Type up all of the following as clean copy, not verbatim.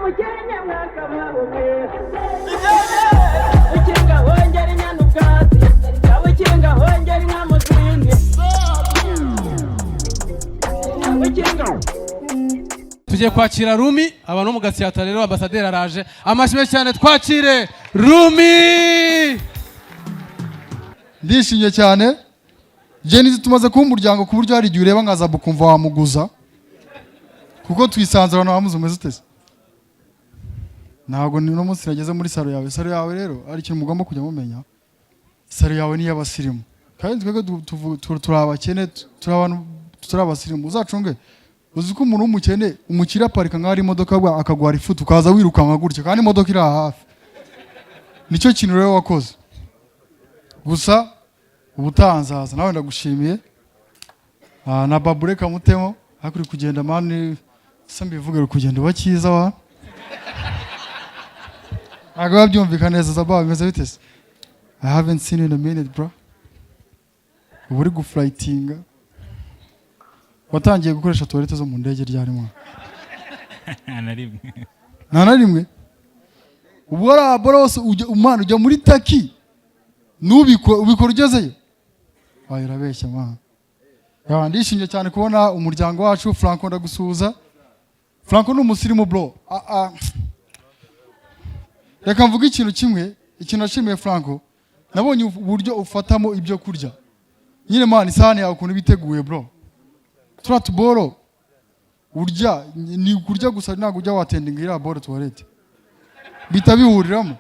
Umukenke mwakabaho mwe. Ukinga hongera inyana ubwatsi, ukinga hongera inka mu zindi, ukinga. Tugiye kwakira Rumi, abantu bo mu Gasyata. Rero ambasaderi araje, amashyi menshi cyane, twakire Rumi. Ndishimye cyane. Jenny, tumaze kuba umuryango, ku buryo hari igihe ureba nkaza ukumva wamuguza, kuko twisanze abantu bamuzi. Umeze ute? Ntabwo ni uno munsi nageze muri salon yawe. Salon yawe rero, hari ikintu mugomba kujya mumenya: salon yawe ni iy'abasirimu, kandi twebwe turi abakene, turi abantu, turi abasirimu. Uzacunge, uzi ko umuntu w'umukene, umukire aparika nk'aho ari imodoka bwa akaguha ifutu, ukaza wirukanka gutya kandi imodoka iri aha hafi. Nicyo kintu rero wakoze gusa. Ubutaha nzaza nawe. Ndagushimiye. Na babure kamutemo, ariko uri kugenda, man, se mbivuge, uri kugenda uba cyiza wa, ntabwo biba byumvikana neza. Zaba bimeze bite se? I haven't seen you in a minute, bro. Ubu uri guflightinga. Watangiye gukoresha toilette zo mu ndege ryari, mwana? Nta na rimwe. Nta na rimwe. Ubu wari borose ujya, umwana ujya muri Taki, nubikora, ubikora ugezeyo. Wayo urabeshya, mwana. Ya, ndishimye cyane kubona umuryango wacu. Franco, ndagusuhuza. Franco ni umusirimu, bro. Reka mvuge ikintu kimwe. Ikintu nashimiye Franco, nabonye uburyo ufatamo ibyo kurya nyine, man, isahani yawe ukuntu iba iteguye, bro. Turiya tuboro urya ni kurya gusa, ntabwo ujya watendinga iriya boro toilette, bihita bihuriramo.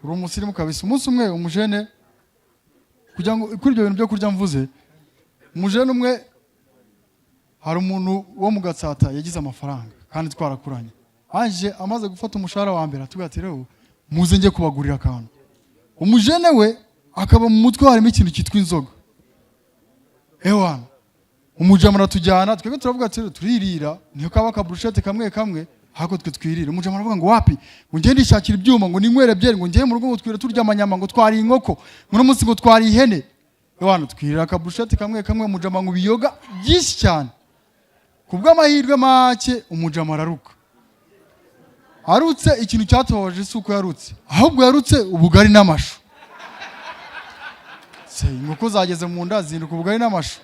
Uri umusirimu kabisa. Umunsi umwe umujene, kugira ngo kuri ibyo bintu byo kurya mvuze, umujene umwe, hari umuntu wo mu Gatsata yagize amafaranga kandi twarakuranye, aje amaze gufata umushahara wa mbere atubwira ati: "Rero muze njye kubagurira akantu." Umujene we akaba mu mutwe harimo ikintu cyitwa inzoga. Ewana, umujama aratujyana. Twebwe turavuga ati: "Turirira, niyo kaba akaburushete kamwe kamwe, ahubwo twe twirira." Umujama aravuga ngo: "Wapi," ngo: "ngende ndishakira ibyuma, ngo ninywere byeri, ngo ngiye mu rugo, ngo twire turya amanyama, ngo twariye inkoko, ngo uno munsi ngo twariye ihene." Ewana, twirira akaburushete kamwe kamwe, umujama ngo ibiyoga byinshi cyane. Ku bw'amahirwe make umujama araruka. Arutse, ikintu cyatohoje si uko yarutse, ahubwo yarutse ubugari n'amashu. Se inkoko zageze mu nda zinduka ubugari n'amashu?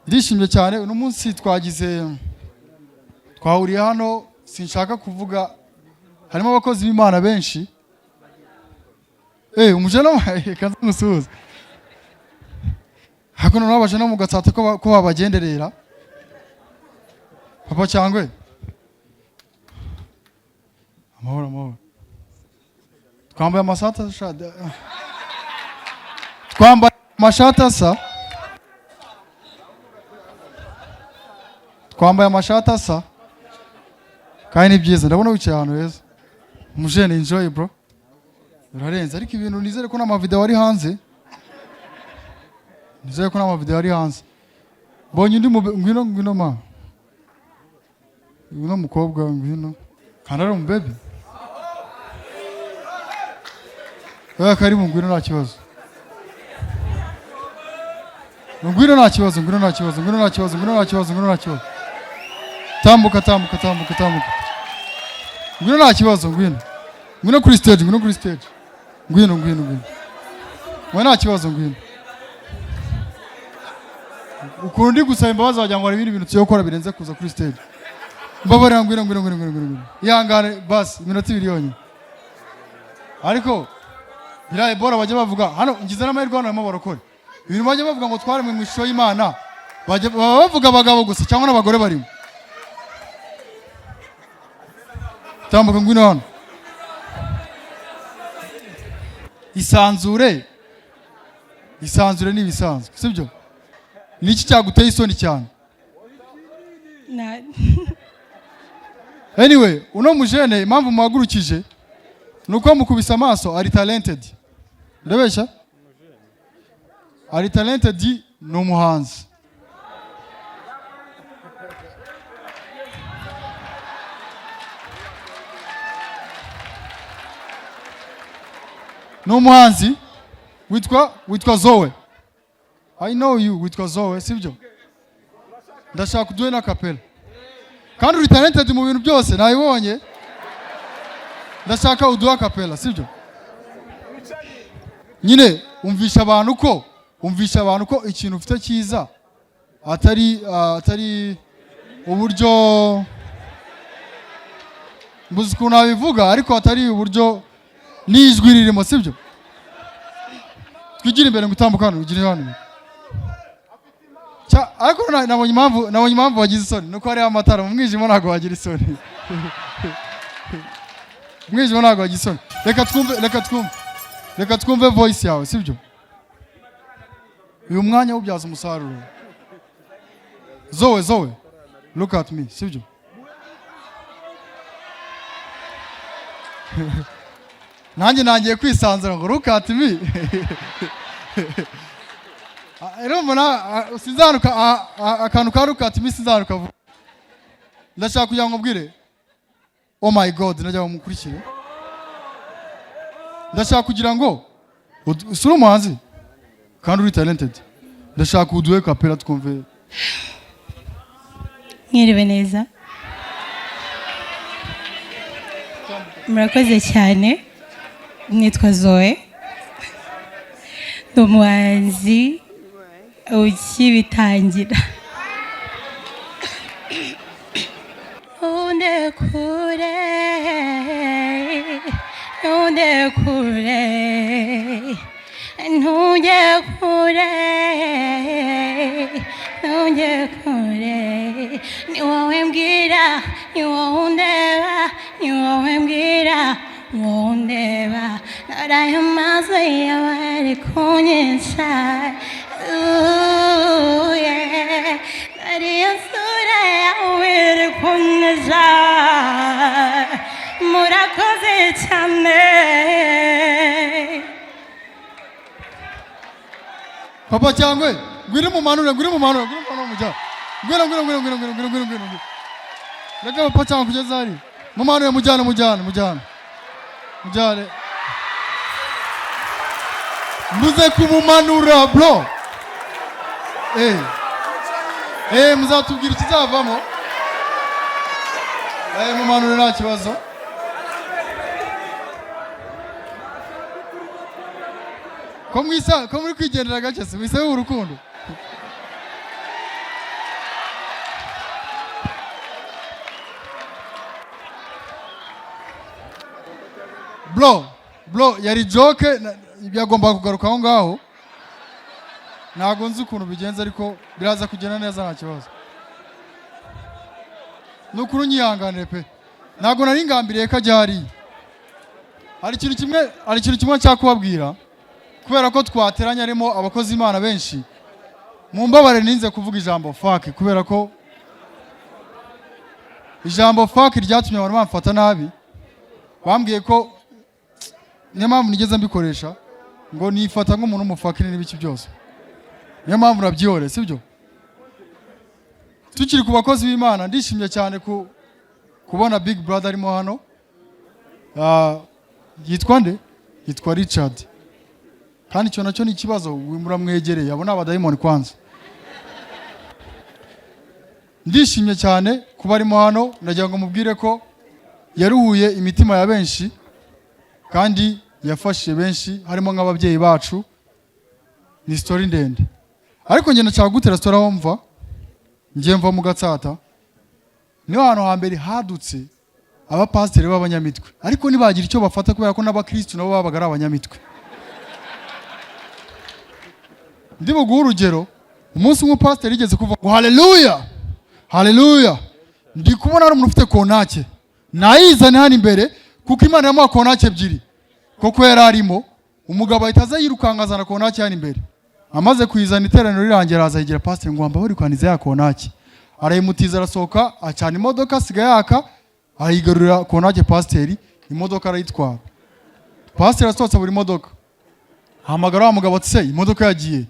Ndishimye cyane. Uno munsi twagize, twahuriye hano, sinshaka kuvuga, harimo abakozi b'Imana benshi. Umujene kanze musuhuze. Hako noneho abajene mu Gatsata ko babagenderera. Papa cyangwe, amahoro, amahoro. Twambaye amasata asa, twambaye amashati asa, twambaye amashati asa, kandi ni byiza. Ndabona wicaye ahantu heza, umujene. Enjoy, bro, urarenze. Ariko ibintu nizere ko n'amavideo ari hanze, nizere ko n'amavideo ari hanze. Mbonye undi ngwino, ngwino ma, ngwino mukobwa, ngwino. Kandi ari umubebi. Karibu, ngwino, nta kibazo, ngwino, nta kibazo, ngwino, nta kibazo, ngwino, nta kibazo, ngwino, nta kibazo, ngwino, nta kibazo. Tambuka, tambuka, tambuka, tambuka, ngwino, nta kibazo, ngwino, ngwino kuri stage, ngwino kuri stage, ngwino, ngwino, ngwino, ngwino, nta kibazo, ngwino. Ukuntu ndi gusaba imbabazi, wagira ngo hari ibindi bintu tugiye gukora birenze kuza kuri stage. Mbabarira, ngwino, ngwino, ngwino, ngwino, ngwino, ngwino. Ihangane basi iminota 2 yonyine. Ariko biriya bora bajya bavuga hano, ngize n'amahirwe hano harimo abarokore. Ibintu bajya bavuga ngo twaremwe mu ishusho y'Imana, bajya baba bavuga abagabo gusa cyangwa n'abagore barimo? Tambuka, ngwino hano. Isanzure, isanzure ni ibisanzwe, sibyo? Ni iki cyaguteye isoni cyane? Anyway, uno mujene impamvu muhagurukije ni uko mukubise amaso ari talented. Ndabeshya? Ari talented, ni umuhanzi. Ni umuhanzi witwa Zoe. I know you, witwa Zoe, sibyo? Ndashaka uduhe n'a cappella, kandi uri talented mu bintu byose, nabibonye. Ndashaka uduhe a cappella, sibyo? Nyine umvisha abantu ko ikintu ufite cyiza atari uburyo, mbuze ukuntu nabivuga, ariko atari uburyo n'ijwi ririmo, sibyo? Twigire imbere ngo utambuke hano, ugire hano. Ariko nabonye impamvu wagize isoni, nuko hariho amatara. Mu mwijima ntabwo wagira isoni, mu mwijima ntabwo wagira isoni. Reka twumve voice yawe, sibyo? Uyu mwanya wubyaza umusaruro. Zoe, Zoe, look at me, sibyo? Nanjye nangiye kwisanzura ngo look at me. Urumva sinzanuka akantu ka look at me, sinzanuka vuba. Ndashaka kugira ngo mbwire, oh my God, ndagira ngo mukurikire. Ndashaka kugira ngo usure umuhanzi kandi uri talented. Ndashaka uduhe cappella twumve. Mwiriwe neza, murakoze cyane. Nitwa Zoe, ndi umuhanzi ukibitangira. Ntundekure, ntundekure, ntujye kure, ntujye kure. Ni wowe mbwira, ni wowe undeba, ni wowe mbwira, ni wowe undeba. Narayo maso yawe ari kunyica. Ooh, yeah. Ariyo sura yawe iri kunyica. Murakoze cyane. Papa Cyangwe, ngwino mumanure, ngwino mumanure, ngwino mumanure mujya, ngwino, ngwino, ngwino, ngwino, ngwino, ngwino, ngwino, ngwino, ngwino. Reka Papa Cyangwe kugeza hari mumanure, mujyane, mujyane, mujyane, mujyane. Muze kumumanura, bro. Muzatubwira ikizavamo. Mumanure, nta kibazo. Ko mwisa, ko muri kwigendera gake se, mwisa urukundo. Bro, bro, yari joke, yagombaga kugaruka aho ngaho. Ntabwo nzi ukuntu bigenza, ariko biraza kugenda neza, nta kibazo. Ni ukuri unyihanganire pe, ntabwo nari ngambiriye ko ajya hariya. Hari ikintu kimwe nshaka kubabwira, kubera ko twateranye harimo abakozi Imana benshi. Mumbabare ninze kuvuga ijambo fuck, kubera ko ijambo fuck ryatumye abantu bamfata nabi. Bambwiye ko niyo mpamvu nigeze mbikoresha, ngo nifata nk'umuntu w'umufakiri n'ibiki byose. Niyo mpamvu nabyihoreye, sibyo? Tukiri ku bakozi b'Imana, ndishimye cyane kubona big brother arimo hano. Yitwa nde? Yitwa Richard. Kandi icyo nacyo ni ikibazo, muramwegereye, abo ni abadayimoni. Kwanza ndishimye cyane kuba arimo hano. Ndagira ngo mubwire ko yaruhuye imitima ya benshi kandi yafashije benshi, harimo nk'ababyeyi bacu. Ni story ndende, ariko njye ndashaka gutera story aho mva. Njye mva mu Gatsata, niho hantu hambere hadutse abapasiteri b'abanyamitwe, ariko ntibagira icyo bafata kubera ko n'abakirisitu nabo babaga ari abanyamitwe. Ndi buguhe urugero. Umunsi umwe pasiteri yigeze kuvuga ngo haleluya, haleluya, ndi kubona hari umuntu ufite kontake, nayizane hano imbere kuko Imana yamuha kontake ebyiri. Koko yari arimo umugabo, ahita aza yirukanka azana kontake hano imbere. Amaze kuyizana, iteraniro rirangira, araza yigira pasiteri ngo wambaye uri kwaniza ya kontake, arayimutiza, arasohoka, acana imodoka, asigaye yaka, ayigarurira kontake pasiteri, imodoka arayitwara. Pasiteri asohotse buri modoka, hamagara wa mugabo ati: "Se imodoka yagiye?"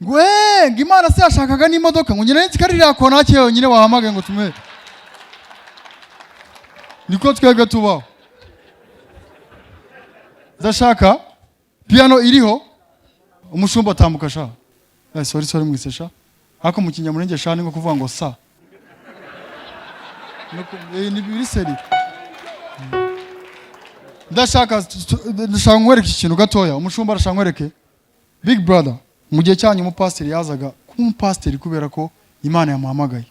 Ngo eee, ngo Imana se yashakaga n'imodoka? Ngo njye nzi ko ari iriya kontake yonyine wahamagaye ngo tumuhe. Niko twebwe tubaho. Ndashaka piano iriho umushumba, atambuka sha. Sorry, sorry, mwise sha. Ariko mu Kinyamurenge sha ni nko kuvuga ngo sa. Ni biri seri. Ndashaka nkwereke iki kintu gatoya. Umushumba arashaka nkwereke. Big brother, mu gihe cyanyu umupasiteri yazaga kuba umupasiteri kubera ko Imana yamuhamagaye.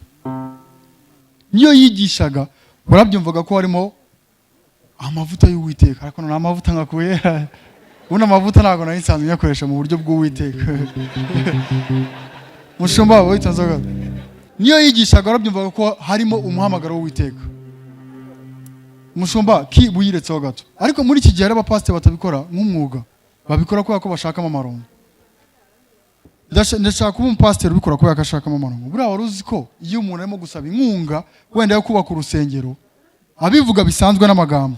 Niyo yigishaga warabyumvaga ko harimo amavuta y'Uwiteka, ariko nta mavuta nkakuye. Ubundi amavuta ntabwo nari nsanzwe nyakoresha mu buryo bw'Uwiteka. Mushumba wita nzoga. Niyo yigishaga warabyumvaga ko harimo umuhamagaro w'Uwiteka. Mushumba ki buyiretseho gato. Ariko muri iki gihe hari abapasiteri batabikora nk'umwuga, babikora kubera ko bashakamo amaronko. Ndashaka kuba umupasiteri ubikora kubera ko ashakamo amaronko. Buriya wari uzi ko iyo umuntu arimo gusaba inkunga wenda yo kubaka urusengero, abivuga bisanzwe n'amagambo,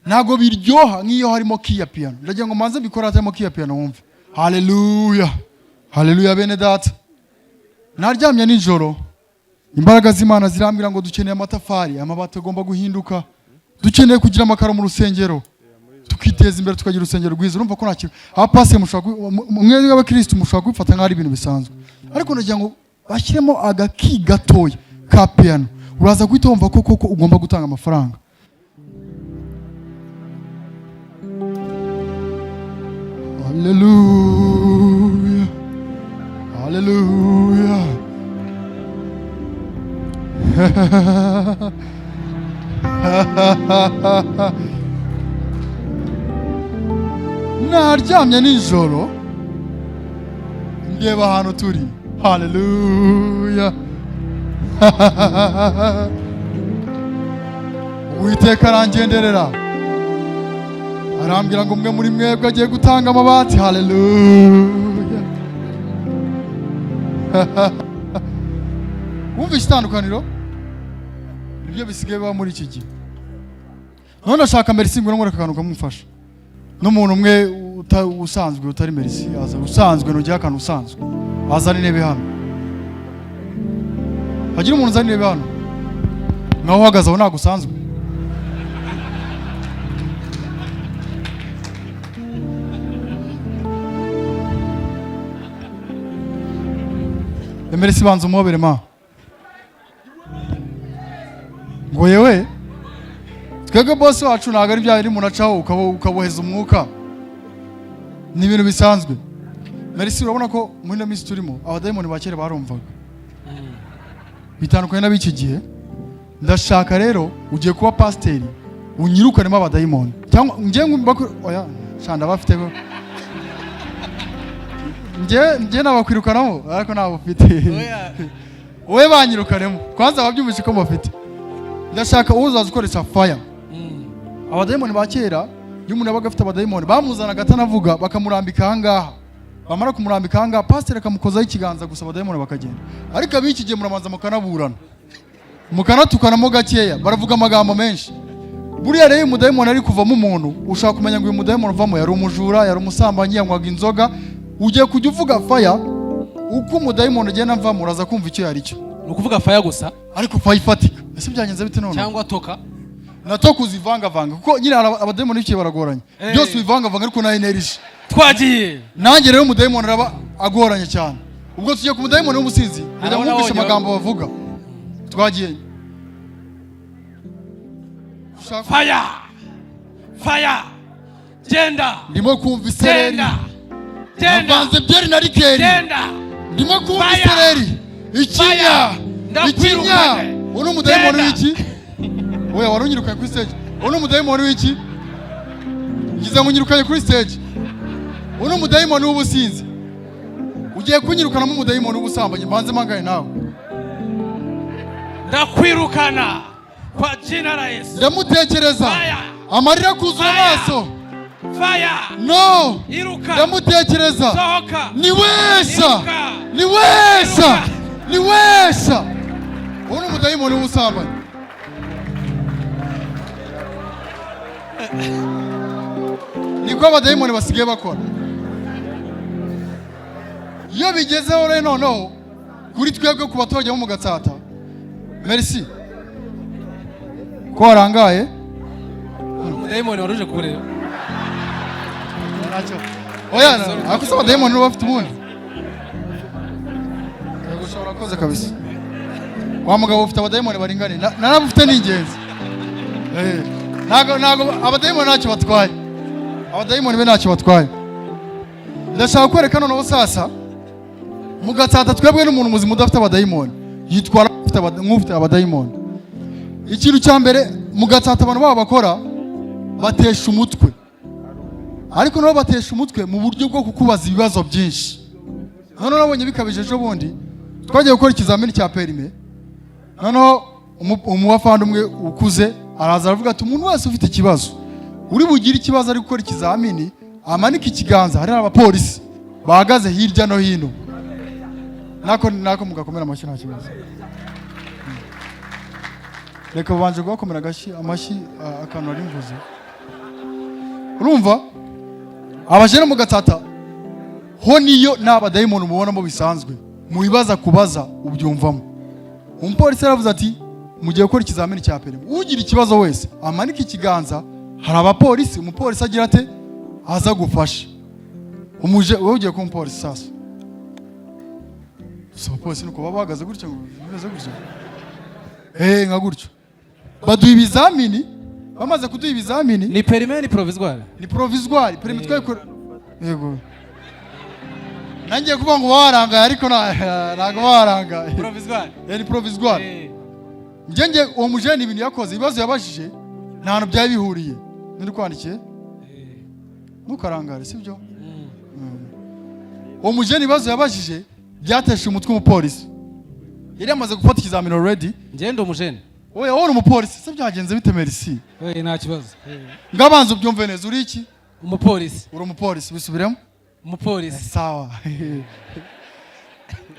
ntabwo biryoha nk'iyo harimo key ya piano. Ndagira ngo mbanze mbikore hatarimo key ya piano wumve. Haleluya, haleluya bene data. Naryamye nijoro, imbaraga z'Imana zirambwira ngo dukeneye amatafari, amabati agomba guhinduka, dukeneye kugira amakaro mu rusengero, tukiteza imbere tukagira urusengero rwiza. Urumva ko nta kintu abapasiteri mushobora mwe b'abakirisitu mushobora kubifata nk'aho ari ibintu bisanzwe, ariko ndagira ngo bashyiremo agaki gatoya ka piano, uraza guhita wumva ko koko ugomba gutanga amafaranga. Haleluya, haleluya. Naryamye nijoro ndeba ahantu turi. Haleluya. Uwiteka arangenderera, arambwira ngo umwe muri mwebwe agiye gutanga amabati. Haleluya. Wumva itandukaniro? Nibyo bisigaye biba muri iki gihe. None ashaka Merci ngo nkwereke akantu kamufasha. N'umuntu umwe usanzwe utari Merci aza usanzwe nujya akantu usanzwe azana intebe hano. Hagira umuntu uzana intebe hano. Naho uhagaze aho ntabwo usanzwe. Merci banza umuhobere ma. Ngo yewe twebwe boss wacu ntabwo ari bya biri umuntu acaho ukaboheza umwuka, ni ibintu bisanzwe. Merci urabona ko muri ino minsi turimo abadayimoni ba kera barumvaga, bitandukanye n'ab'iki gihe. Ndashaka rero ugiye kuba pasiteri unyirukanemo abadayimoni, cyangwa njye oya shanda bafite ko njye nabakwirukanamo ariko ntabwo ufite. Wowe banyirukanemo kwanza ababyumvise ko mbafite. Ndashaka uzaza ukoresha fire. Abadayimoni ba kera iyo umuntu yabaga afite abadayimoni bamuzanaga atanavuga, bakamurambika aha ngaha, bamara kumurambika aha ngaha pasiteri akamukozaho ikiganza gusa abadayimoni bakagenda. Ariko ab'iki gihe murabanza mukanaburana, mukanatukanamo gakeya, baravuga amagambo menshi. Buriya rero umudayimoni ari kuvamo umuntu, ushaka kumenya ngo uyu mudayimoni uvamo yari umujura, yari umusambanyi, yanywaga inzoga. Ugiye kujya uvuga fire, uko umudayimoni ugenda mvamo uraza kumva icyo yari cyo. Ni ukuvuga fire gusa, ariko fire ifatika. Ese byagenze bite none? Cyangwa toka na toka uzivangavanga, kuko nyine abadayimoni b'ikihe baragoranye. Byose ubivangavanga ariko na energy. Twagiye. Nanjye rero umudayimoni araba agoranye cyane. Ubwo tugiye ku mudayimoni w'umusinzi, ndajya mwumvisha amagambo bavuga. Twagiye. Fire! Fire! Genda! Ndimo kumva isereri. Genda! Avanze byeri na rikeri. Genda! Ndimo kumva isereri. Ikinya! Ikinya! Uno umudayimoni w'iki? Oya wari unyirukanye kuri stage. Uno umudayimoni w'iki? Ngize ngo unyirukanye kuri stage. Uno umudayimoni w'ubusinzi. Ugiye kunyirukanamo umudayimoni w'ubusambanyi, mbanze mpangane nawe. Ndakwirukana kwa jina la Yesu. Ndamutekereza. Amarira kuzura amaso. Fire! No! Iruka! Ndamutekereza. Sohoka! Ni wesa! Ni wesa! Ni wesa! Uno umudayimoni w'ubusambanyi. Niko abadayimoni basigaye bakora. Iyo bigezeho rero noneho kuri twebwe ku baturage bo mu Gatsata. Merci. Ko warangaye? Umudayimoni waruje kureba. Oya, ariko se abadayimoni bafite ubundi. Ushobora, urakoze kabisa. Wa mugabo ufite abadayimoni baringaniye. Narabufite, ni ingenzi. Ntago abadayimoni ntacyo batwaye, abadayimoni be ntacyo batwaye. Ndashaka kwereka noneho sasa mu Gatsata, twebwe n'umuntu muzima udafite abadayimoni yitwara nk'ufite abadayimoni. Ikintu cya mbere mu Gatsata abantu babo bakora, batesha umutwe, ariko nabo batesha umutwe mu buryo bwo kukubaza ibibazo byinshi. Noneho nabonye bikabije ejo bundi twagiye gukora ikizamini cya permis. Noneho umubafandi umwe ukuze araza aravuga ati: "Umuntu wese ufite ikibazo, uri bugire ikibazo ari gukora ikizamini, amanike ikiganza." Hari abapolisi bahagaze hirya no hino. Nako mugakomera amashyi, nta kibazo. Reka babanje kubakomera amashyi, akantu nari mvuze. Urumva abajene mu Gatsata ho niyo ni abadayimoni mubonamo bisanzwe, mu bibaza kubaza ubyumvamo. Umupolisi yaravuze ati: "Mugiye gukora ikizamini cya permis, ugira ikibazo wese amanike ikiganza, hari abapolisi." Umupolisi agira ate? Aza gufasha. Umuje wowe ugiye kuba umupolisi sasa. Si abapolisi nuko baba bahagaze gutya ngo bimeze gutya, nka gutyo. Baduha ibizamini, bamaze kuduha ibizamini. Ni permis, ni provisoire? Ni provisoire. Permis twayikora, yego. Nangiye kuvuga ngo warangaye, ariko ntabwo warangaye. Provisoire. Ni provisoire. Njye uwo mujene ibintu yakoze, ibibazo yabajije nta hantu byari bihuriye. Nuri kwandikiye, ntukarangare, sibyo? Uwo mujene ibibazo yabajije byateshe umutwe umupolisi. Yari yamaze gufata ikizamini already. Njye ndi umujene. Oya, wowe uri umupolisi se? Byagenze bite? Merci. Nta kibazo. Ngabanza ubyumve neza, uri iki? Umupolisi. Uri umupolisi, bisubiremo. Umupolisi. Sawa.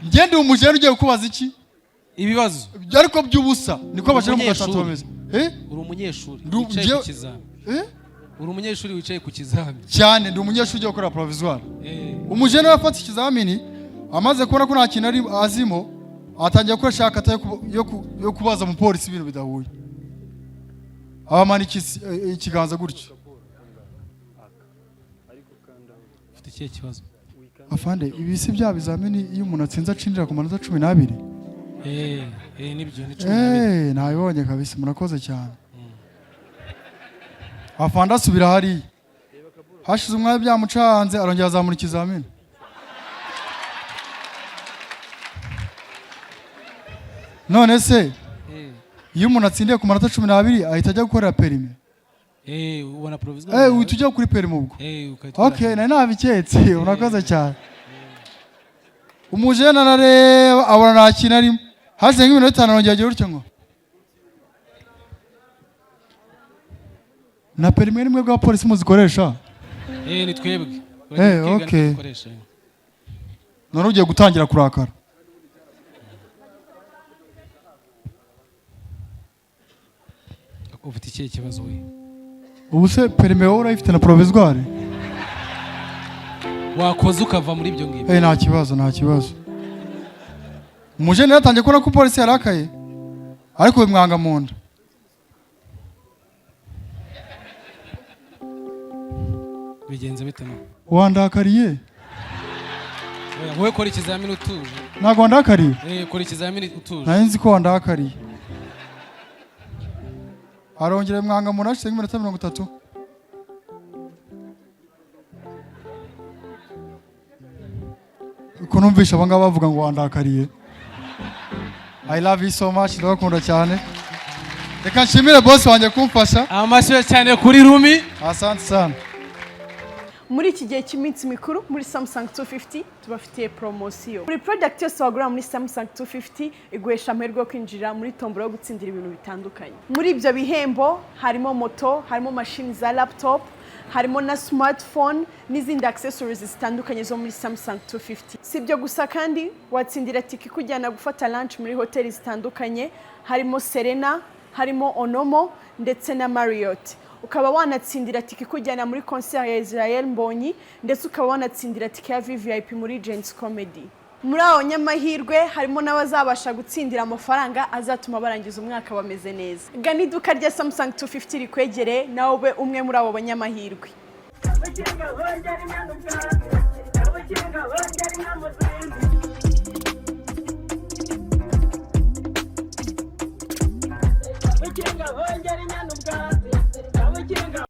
Njye ndi umujene ugiye kukubaza iki? Ibibazo. Ariko by'ubusa. Niko abajene mu Gatsata Umunyeshuri. bameze. Uri umunyeshuri wicaye ku kizami. Eh? Uri umunyeshuri wicaye ku kizami. Cyane, ndi umunyeshuri ugiye gukora provisoire. Umujene we afata ikizamini, amaze kubona ko nta kintu ari azimo, atangiye gukoresha akata yo kubaza umupolisi ibintu bidahuye. Abamanika ikiganza gutyo. Ufite ikihe kibazo? "Afande, ibi si bya bizamini iyo umuntu atsinze acinjira ku manota 12?" Nibyo, ni 12. Nabibonye kabisa, murakoze cyane." Afande asubira hariya. Hashize umwanya byamucanze, arongera azamura ikizamini. "None se iyo umuntu atsindiye ku manota 12 ahita ajya gukorera permis?" Ubona provisoire. Uhita ujya kuri permis ubwo. Ukahita Okay, nari nabiketse, murakoze cyane. Umujene arareba abona nta kintu arimo. Hashize nk'iminota 5 arongera agira gutyo ngo: "Na permis nimwe bw'abapolisi muzikoresha?" Ni twebwe. Twiga ntitukoresha. None ugiye gutangira kurakara. Ufite ikihe kibazo we? Ubu se permis wowe urayifite na provisoire? Wakoze ukava muri ibyo ngibyo. Nta kibazo, nta kibazo. Umujene yatangiye kubona ko polisi yarakaye, ariko bimwanga mu nda. Bigenze bite no? Wandakariye? Oya, wowe kora ikizamini utuje. Ntabwo wandakariye? Kora ikizamini utuje. Nari nzi ko wandakariye. Arongera bimwanga mu nda. Hashize nk'iminota 30. Uko numvisha aba ngaba bavuga ngo wandakariye. I love you so much, ndabakunda cyane. Reka nshimire boss wanjye kumfasha. Amashyi cyane kuri Rumi. Asante sana. Muri iki gihe cy'iminsi mikuru, muri Samsung 250 tubafitiye poromosiyo. Buri product yose wagura muri Samsung 250 iguhesha amahirwe yo kwinjira muri tombora yo gutsindira ibintu bitandukanye. Muri ibyo bihembo harimo moto, harimo mashini za laptop, harimo na smartphone n'izindi accessories zitandukanye zo muri Samsung 250. Si ibyo gusa kandi, watsindira tike ikujyana gufata lunch muri hoteli zitandukanye, harimo Serena, harimo Onomo ndetse na Marriott. Ukaba wanatsindira tike ikujyana muri concert ya Israel Mbonyi, ndetse ukaba wanatsindira tike ya VVIP muri Gen-Z Comedy. Muri abo nyamahirwe harimo n'abazabasha gutsindira amafaranga azatuma barangiza umwaka bameze neza. Gana iduka rya Samsung 250 rikwegereye, nawe ube umwe muri abo banyamahirwe. Abakinga bongera inyana ubwatsi, abakinga bongera inka mu zindi. Ukinga hongera inyana.